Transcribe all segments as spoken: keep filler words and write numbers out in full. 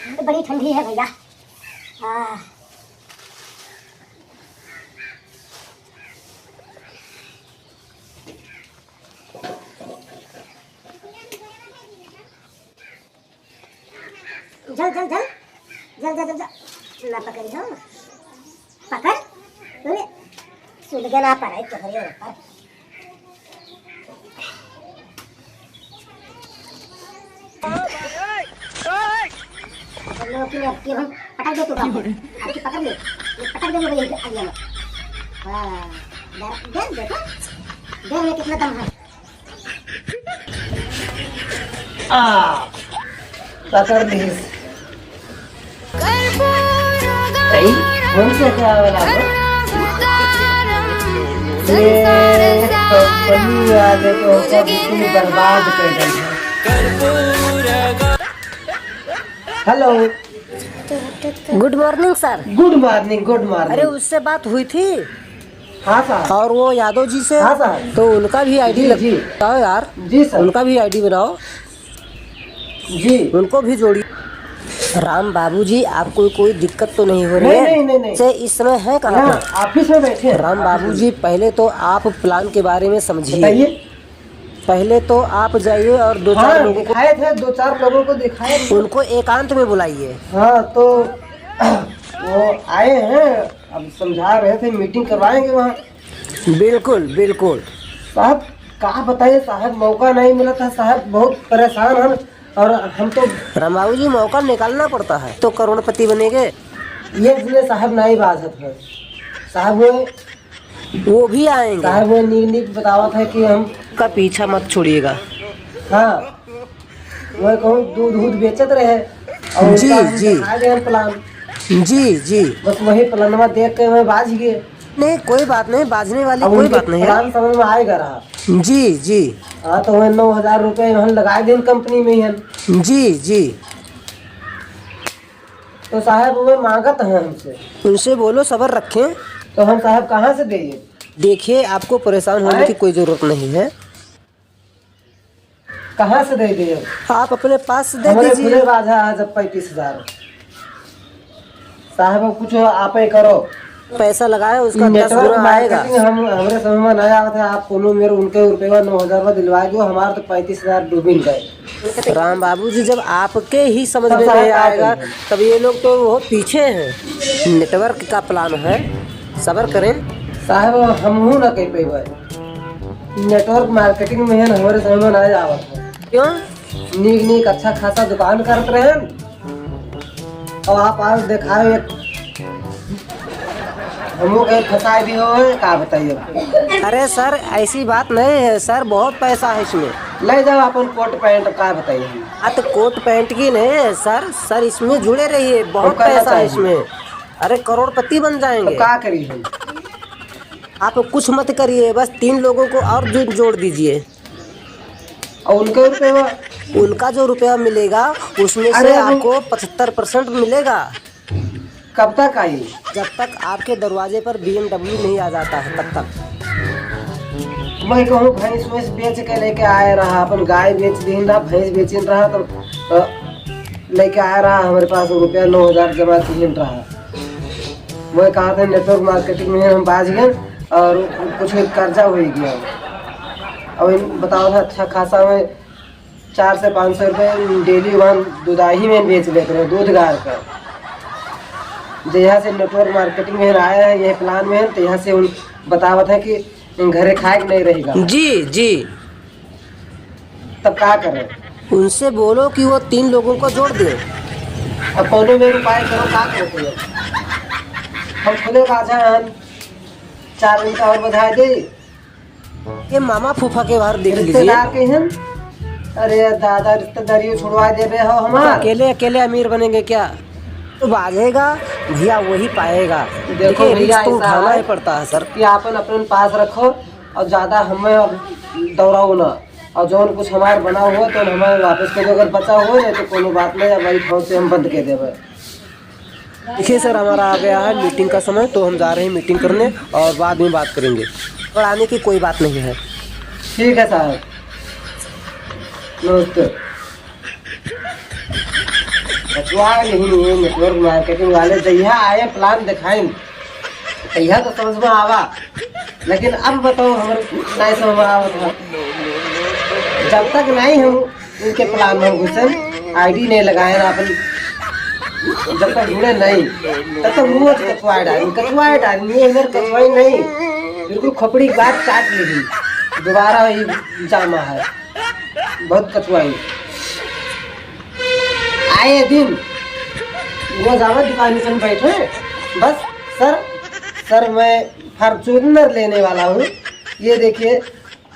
तो बड़ी ठंडी है भैया। हाँ। जल, जल, जल। जल, जल, जल, जल। ना पकड़ी हो। पकड़। अरे, सुलगना पड़े तोहरे ऊपर। हम लोग की, अब की हम पटक दे तू बाबू। अब की पकड़ ले। ये पटक दे मुझे यहीं पे आइए ना। हाँ, डर, डर देखो। डर में कितना दम है। आ, पकड़ लीस। नहीं, कौन से क्या वाला हो? ये कंपनी वाले तो हमको बिल्कुल बर्बाद कर देंगे। हेलो। गुड मॉर्निंग सर। गुड मॉर्निंग, गुड मॉर्निंग। अरे, उससे बात हुई थी। हाँ सर। और वो यादव जी से, हाँ सर। तो उनका भी आईडी जी, लग-, जी। बताओ यार। जी सर। उनका भी आईडी बनाओ। जी। उनको भी जोड़ी। राम बाबू जी, आपको कोई दिक्कत तो नहीं हो रही नहीं, है? नहीं, नहीं, नहीं। से इस समय है कहाँ यहाँ पर? ऑफिस में बैठे हैं। राम बाबू जी, पहले तो आप प्लान के बारे में समझिए। बताइए। पहले तो आप जाइए और दो चार हाँ, लोगों को दिखाए थे, दो चार लोगों को दिखाए थे। उनको एकांत में बुलाइए। हाँ, तो वो आए हैं, अब समझा रहे थे, मीटिंग करवाएंगे वहाँ। बिल्कुल, बिल्कुल। साहब, का बताइए साहब, मौका नहीं मिला था साहब, बहुत परेशान हम। और हम तो राम बाबू जी, मौका निकालना पड़ता है तो करोड़पति बनेंगे। ये जिले साहब नहीं बाजत है। साहब वो वो भी आएंगे। साहब वो नीक नीक बतावत है कि हम का पीछा मत छोड़िएगा। हाँ, वो कहूँ दूध दूध बेचत रहे और जी, उनका हम जी। दिखा दे हम प्लान। जी, जी। बस वही प्लानवा देख के मैं बाज गए। नहीं, कोई बात नहीं, बाजने वाली अब कोई उनके बात नहीं है। प्लान समझ में आएगा रहा। जी, जी। हाँ, तो वह नौ हजार रुपये हम लगा दें कंपनी में ही हम। जी, जी। तो साहब वो मांगत हैं हमसे। उनसे बोलो सबर रखें। तो हम साहब कहाँ से देइए? देखिए, आपको परेशान होने आए? की कोई जरूरत नहीं है। कहाँ से दे देइए? आप अपने पास से दे हमारे दीजिए। खुले बाजा है जब पैंतीस हजार। साहब, अब कुछ आप ही करो। पैसा लगाए, उसका दस नेटवर्क गुना आएगा। मार्केटिंग हम, हमरे समझ में नहीं आवत है, आप कोनो मेरे उनके रुपया नौ हजार में दिलवा दो, हमार तो पैंतीस हजार डूबिन गए। राम बाबू जी, जब आपके ही समझ में नहीं आएगा, तब ये लोग तो बहुत पीछे हैं। नेटवर्क का प्लान है, सबर करें। साहब, हमहू ना कह पेबे। नेटवर्क मार्केटिंग में है ना, हमरे समझ में ना आवत है। क्यों? नीक नीक अच्छा खासा दुकान करत रहेन, और आप आज देखाए एक, हमहू के फंसाए भी हो, का बताइए। अरे सर, ऐसी बात नहीं है सर, बहुत पैसा है इसमें। ले जाओ अपन कोट पैंट, का बताइए हम। हाँ, तो कोट पैंट की नहीं है सर, सर इसमें जुड़े रहिए, बहुत पैसा है इसमें। अरे, करोड़पति बन जाएंगे। तो का करी हम? आप कुछ मत करिए, बस तीन लोगों को और जो-, जोड़ दीजिए। और उनका रुपया? उनका जो रुपया मिलेगा, उसमें से अरे, वो आपको पचहत्तर परसेंट मिलेगा। कब तक आई? जब तक आपके दरवाजे पर बीएमडब्ल्यू नहीं आ जाता है, तब तक। मैं कहूँ, भैंस वैंस बेच के लेके आए रहा, अपन गाय बेच दीन रहा, भैंस बेचिन रहा, तो, अ, लेके आए रहा, हमरे पास रुपया नौ हजार जमा कीन रहा। मैं कहा था, नेटवर्क मार्केटिंग में हम बाज गए और कुछ कर्जा हो गया। अब इन बताओ था, अच्छा खासा मैं चार से पाँच सौ रुपये डेली वहाँ दुधाही में बेच लेते रहे, दूध गार का। जहिया से नेटवर्क मार्केटिंग में आया है, ये प्लान में है, तो यहाँ से उन बतावत है कि घरे खाए के नहीं रहेगा। जी, जी। तब का करें? उनसे बोलो कि वो तीन लोगों को जोड़ दे। अब कोनो मेरे उपाय करो, का करते हैं? हम खुले बाजा हैं, चार दिन का और बधाई दे। ये मामा फूफा के बाहर देख लीजिए। रिश्तेदार के हैं? अरे दादा, रिश्तेदारियों छुड़वा देबे हो हमार। अकेले, अकेले अमीर बनेंगे क्या? तो बाजेगा भैया, वही पाएगा। देखो देखिए, भैया, रिस्क तो ऐसा उठाना है ही पड़ता है सर। कि आपन अपने पास रखो और ज्यादा हमें अब दौड़ाओ ना। और जौन कुछ हमार बना हुआ तो हमें वापस कर दो, अगर बचा हुआ नहीं तो कोनो बात नहीं, अब वही ठाव से हम बंद कर देबे। देखिए सर, हमारा आ गया है मीटिंग का समय, तो हम जा रहे हैं मीटिंग करने और बाद में बात करेंगे। घबराने की कोई बात नहीं है। ठीक है साहब, नमस्ते। कचवा नहीं है, network marketing वाले जहिया आए plan दिखाइन, तहिया तो समझ में आवा, लेकिन अब बताओ, हमर नहीं समझ में आवत है। जब तक नहीं हम इनके plan में घुसन, ID नहीं लगाए ना अपन, जब तक जुड़े नहीं, तब तक रोज कचवाए डाली, कचवाए डाली, ये इधर कचवाई नहीं, बिल्कुल खोपड़ी के बात काट ली। दोबारा वही जामा है, बहुत कचवाई। आए दिन रोज आवा दुकान पर बैठे, बस सर, सर, मैं Fortuner लेने वाला हूँ, ये देखिए,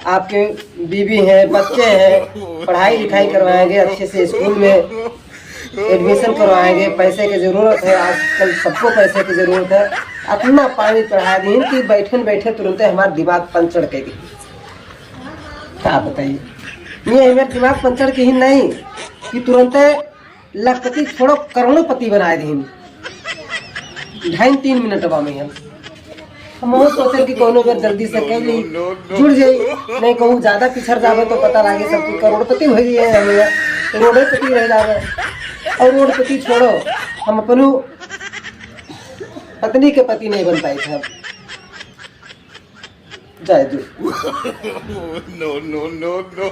आपके बीवी हैं, बच्चे हैं, पढ़ाई लिखाई करवाएंगे अच्छे से, स्कूल में admission करवाएंगे। पैसे की ज़रूरत है, आजकल सबको पैसे की ज़रूरत है। इतना पानी चढ़ा दी कि बैठे न बैठे तुरंते हमार दिमाग पंचर के दी। का बताई, ये हमार दिमाग पंचर के ही नहीं कि तुरंते लखपति छोड़ो, करोड़ोपति बनाए दीन। ढाई तीन मिनटवा में हम, हम वो सोचल कि कोनो बेर जल्दी से कह ली, जुड़ जाई, नहीं कहूँ ज्यादा पिछड़ जावे तो पता लागे सब कुछ करोड़पति हो गई है, हम यहाँ रोडपति रह जावे। और रोडपति छोड़ो, हम अपनू पत्नी के पति नहीं बन पाए थे। अब जाए दो। No, no, no, no।